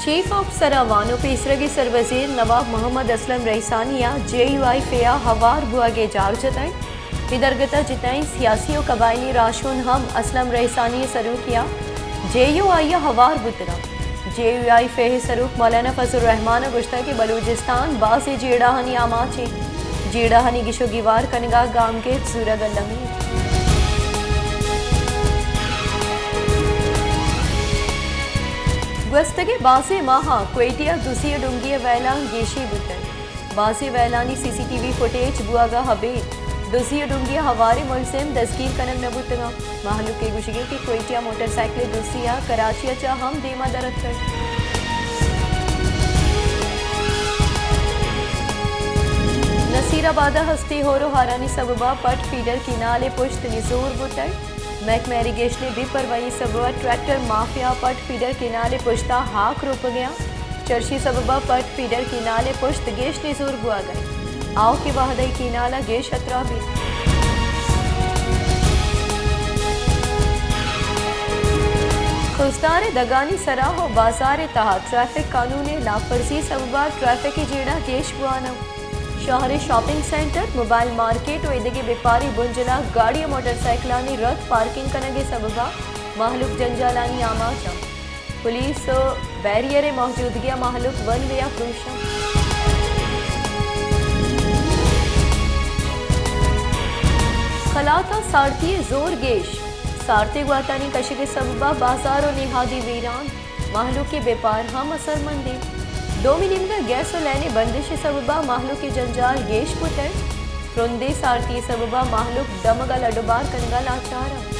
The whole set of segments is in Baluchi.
چیف آف سراوان و پیسرگی سروزیر نواب محمد اسلم رئیسانی ء جے یو آئی فے ء ہوار بوگ ء جار جتگ۔ اے درگت ء جتائیں سیاسی و قبائلی راہشون ہم اسلم رئیسانی ء سروکی ء جے یو آئی ء ہوار بوتگ انت۔ جے یو آئی فے ء سروک مولانا فضل الرحمان ء گوشتگ کہ بلوچستان بازیں جیڑہانی آماچ انت۔ جیڑہانی گیش و گیوار کنگ ء گامگیج زورگ المی انت۔ گوستگیں بازیں ماہاں کوئٹہ ء دزی ء ڈنگی ء ویلاں گیشی بوتگ۔ بازیں ویلانی سی سی ٹی وی فوٹیج بوہگ ء ابید دزی ء ڈنگی ء ہواریں ملزم دزگیر کنگ نہ بوتگ انت۔ مہلوک ء گوشگ انت کہ کوئٹہ ء موٹر سائیکل ء دزی ء کراچی ء چہ ہم دیم ء در اتکگ۔ نصیر آباد ء ہستی ہور و ہارانی سبب ء پٹ فیڈر کینال ء پشت نزور بوتگ۔ محکمہ ایریگیشن ء بے پرواہی ء سبب ء ٹریکٹر مافیا پٹ فیڈر کینال ء پشت ء ہاک روپگ ء انت۔ چرشی ء سبب ء پٹ فیڈر کینال ء پشت گیش نزور بوہگ ء انت۔ آؤکیں وہد ء اے کینال ء گیش ہترہ بیت۔ خضدار ء دگانی سرا و بازار ء تہا ٹریفک قانون ء لاپ ورزی ء سبب ء ٹریفکی جیڑہ گیش بوان انت۔ شہر ء شاپنگ سینٹر، موبائل مارکیٹ و ایدگہ بیپاری بنجل ء گاڑی و موٹر سائیکلانی رد پارکنگ کنگ ء سبب ء مہلوک جنجالانی آماچ انت۔ پولیس و بیریئر ء موجودگی ء مہلوک ون وے ء پروش انت۔ خلات ء سارتی ء زور گیش، سارتی گواتانی کشگ ء سبب ء بازار و نہادی ویران۔ مہلوک ء بیپار ہم اثرمند انت۔ دومی نیمگ ء گیس و لین ء بندش ء سبب ء مہلوک ء جنجال گیش بوتگ۔ ترندیں سارتی ء سبب ء مہلوک دمگ ء لڈ و بار کنگ ء لاچار انت۔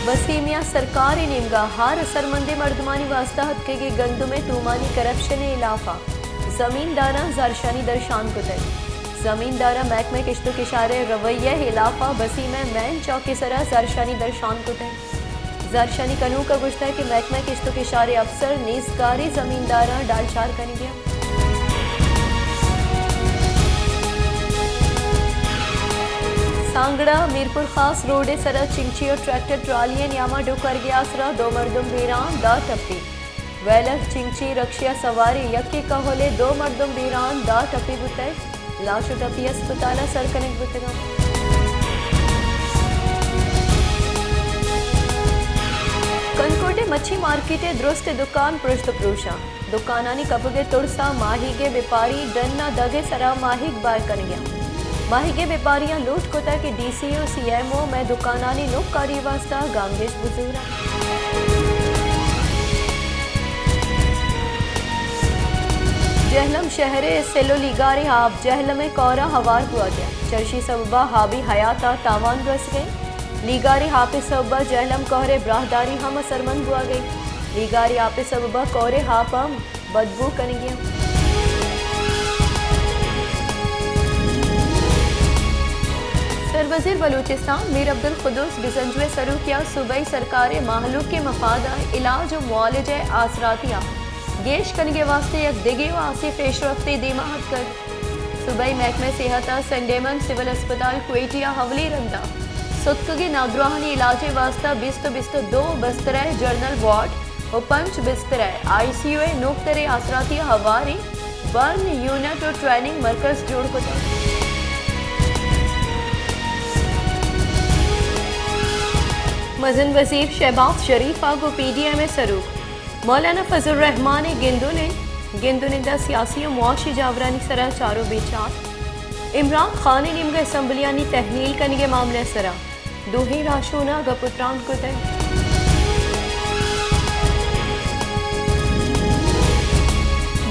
وسیم ء سرکار ء نیمگ ء ہر اثرمندیں مردمانی واستہ اتکگیں گندم ء تومانی کرپشن ء ہلاف ء زمینداراں زہرشانی درشان کتگ۔ زمینداراں محکمہ کشت و کشار ء رویہ ء ہلاف ء وسیم ء مین چوک ء سرا زہرشانی درشان کتگ۔ زہرشانی کنوک ء گوشتگ کہ محکمہ کشت و کشار ء افسر نیزگاری زمینداراں ڈالچار کنگ ء انت۔ سانگڑا میرپور خاص روڈ ء سرا چنگچی و ٹریکٹر ٹرالی ء نیاما ڈکرگے آسرا دو مردم بیران، دہ ٹپی۔ ویلر چنگچی رکشہ ء سواریں یکے کہول ء دو مردم بیران، دہ ٹپی بوتگ۔ لاش و ٹپی ہسپتال ء سر کنگ بوتگ انت۔ کنکوٹ ء مچھی مارکیٹ ء درست دکان پرشت و پروشاں۔ دکانانی کپگ ء ترس ء ماہیگ ء بیپاری ڈن ء دگ ء سرا ماہیگ بار کنگ ء انت۔ ماہیگ ء بیپاریاں لوٹ کتگ کہ ڈی سی و سی ایم او مئے دکانانی نوکاری ء واستہ گامگیج بزور انت۔ جہلم شہر ء سل و لیگاریں آپ جہلم ء کور ء ہوار بوگ ء انت۔ چرشی سبب ء آبی حیات ء تاوان رسگ ء انت۔ لیگاریں آپ ء سبب ء جہلم کور ء براہداری ہم اثرمند بوگ ء انت۔ لیگاریں آپ ء سبب ء کور ء آپ ہم بدبو کنگی انت۔ سروزیر بلوچستان میر عبدالقدوس بزنجو ء سروکی ء صوبائی سرکار ء مہلوک ء مفاد ء علاج و معالجہ ء آسراتیاں گیش کنگ ء واستہ یک دگہ و ہاسیں پیشرفتے دیما اتکگ۔ صوبائی محکمہ صحت ء سنٹ ایڈمنڈ سول ہسپتال کوئٹہ ء اولی رند ء ستکگیں نادراہانی علاج ء واستہ بیست ء بیست ء دو بسترہ ء جنرل وارڈ و پنچ بسترہ ء آئی سی یو ء نوکتریں آسراتی ء ہواریں برن یونٹ و ٹریننگ مرکز جوڑ کتگ۔ مزن وزیر شہباز شریف ء گوں پی ڈی ایم ء سروک مولانا فضل الرحمان ء گندونند، گندونند ء سیاسی و معاشی جاورانی سرا چار و بیچار۔ عمران خان ء نیمگ ء اسمبلیانی تحلیل کنگ ء معاملہ ء سرا دوہیں راہشوناں گپ و تران کتگ۔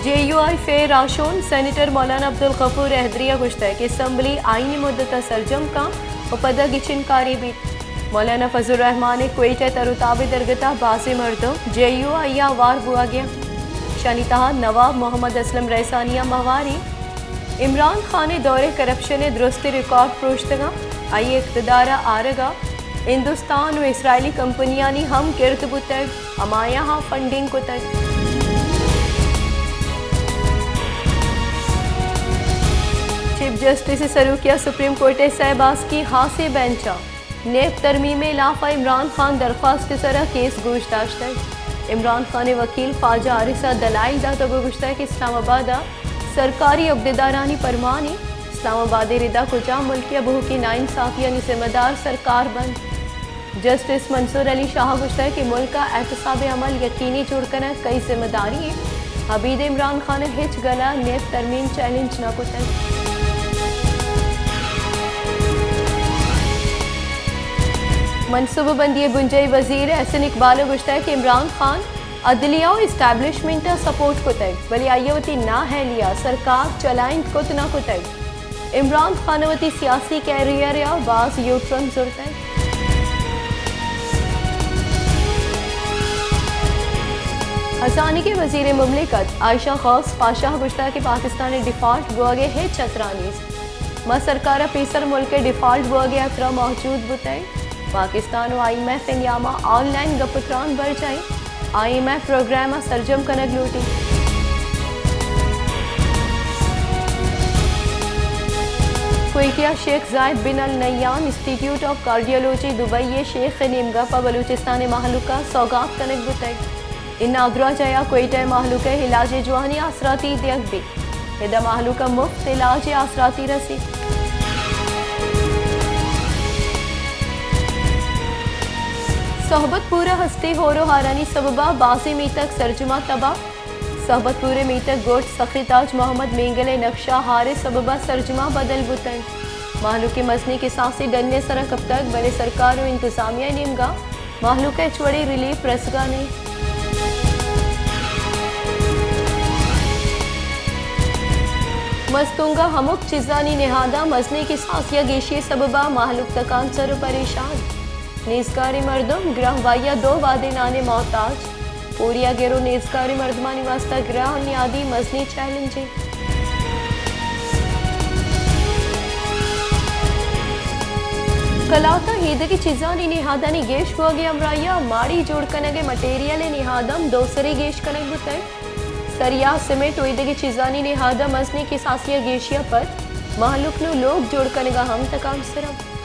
جے یو آئی فے راہشون سینیٹر مولانا عبدالغفور حیدری ء گوشتگ کہ اسمبلی آئینی مدت ء سرجم کن و پدا گچین کاری بیت۔ مولانا فضل الرحمان ء کوئٹہ ء تر و تاب ء درگت ء بازیں مردم جے یو آئی ء ہوار بوہگ ء انت۔ اشانی تہا نواب محمد اسلم رئیسانی ہم ہوار انت۔ عمران خان ء دور ء کرپشن ء درستیں ریکارڈ پروشتگ انت۔ آئی ء اقتدار ء آرگ ء ہندوستان و اسرائیلی کمپنیانی ہم کرد بوتگ، ہمایاں ہم فنڈنگ کتگ۔ چیف جسٹس ء سروکی ء سپریم کورٹ ء سئے باسکی ہاسیں بینچ ء نیب ترمیم ءِ ہلاف ءَ عمران خان درخواست ءِ سرا کیس گوش داشتگ۔ عمران خان ءِ وکیل خواجہ حارث ءَ دلائل داتگ ءُ گوشتگ کہ اسلام آباد ءَ سرکاری عہدیدارانی پرمان ایں۔ اسلام آباد ءِ ردا کجام ملکے ءَ بہوکیں ناانصافیانی ذمہ دار سرکار بنت؟ جسٹس منصور علی شاہ ءَ گوشتگ کہ ملک ءَ احتساب عمل یقینی جوڑ کنگ کئی ذمہ داری ایں۔ ابید عمران خان ءَ ہچ گل ءَ نیب ترمیم چیلنج نہ کتگ۔ منصوبہ بندی ءِ بنجاہی وزیر احسن اقبال ءَ گوشتگ کہ عمران خان عدلیہ ءُ اسٹیبلشمنٹ ءَ سپورٹ کتگ، بلے آئی ءَ وتی نااہلی ءَ سرکار چلائینت کت نہ کتگ۔ عمران خان ءَ وتی سیاسی کیریئر ءَ باز یوٹرن زرتگ۔ ہزانگی وزیر مملکت عائشہ غوث پاشا ءَ گوشتگ کہ پاکستان ءِ ڈیفالٹ بوگ ءِ ہچ خطرہ نیست۔ ما سرکار ءَ پیسر ملک ءِ ڈیفالٹ بوگ ءِ خطرہ موجود بوتگ۔ پاکستان ءُ آئی ایم ایف ءِ نیام ءَ آن لائن گپ ءُ تران برجاہ ایں۔ آئی ایم ایف پروگرام ءَ سرجم کنگ لوٹیت۔ کوئٹہ ءَ شیخ زاید بن ال نہیان انسٹیٹیوٹ آف کارڈیالوجی دبئی ءِ شیخ ءِ نیمگا پہ بلوچستان ءِ مہلوک ءَ سوگات کنگ بوتگ۔ اناں اگرا جاہ ءَ کوئٹہ ءِ مہلوک ءَ علاج ءِ جوانیں آسراتی دیگ بیت۔ ادا مہلوک ءَ مفت علاج ءِ آسراتی رسیت۔ صحبت پور ءَ ہستی ہور ءُ ہارانی سبب ءَ بازیں میتگ سرجم ءَ تباہ۔ صحبت پور ءِ میتگ گڈ سخی تاج محمد مینگل ءِ نقشہ ہار ءِ سبب ءَ سرجم ءَ بدل بوتگ۔ مہلوک ءِ مزنیں کساسے ڈن ءِ سرا کپتگ، بلے سرکار ءُ انتظامیہ ءِ نیمگا مہلوک ءَ ہچ وڑیں ریلیف رسگا نہ انت۔ مستونگ ءَ ہمک چیزانی نہاد ءَ مزنیں کساسی ءِ گیشی ءِ سبب ءَ مہلوک تکانسر ءُ پریشان۔ نیزگاریں مردم گرانبہائی ءَ دو وہدے نان ءِ محتاج۔ پوریاگر ءُ نیزگاریں مردمانی واستہ گران نیادی مزنیں چیلنجے۔ کلات ءَ ایدگہ چیزانی نہادانی گیش بوگ ءِ ہمراہی ءَ ماڑی جوڑ کنگ ءِ مٹیریل ءِ نہاد ہم دو سری گیش کنگ بوتگ۔ سریا، سیمنٹ ءُ ایدگہ چیزانی نہاد ءَ مزنیں کساسی ءِ گیشی ءَ پد مہلوک نوں لوگ جوڑ کنگ ءَ ہم تکانسر انت۔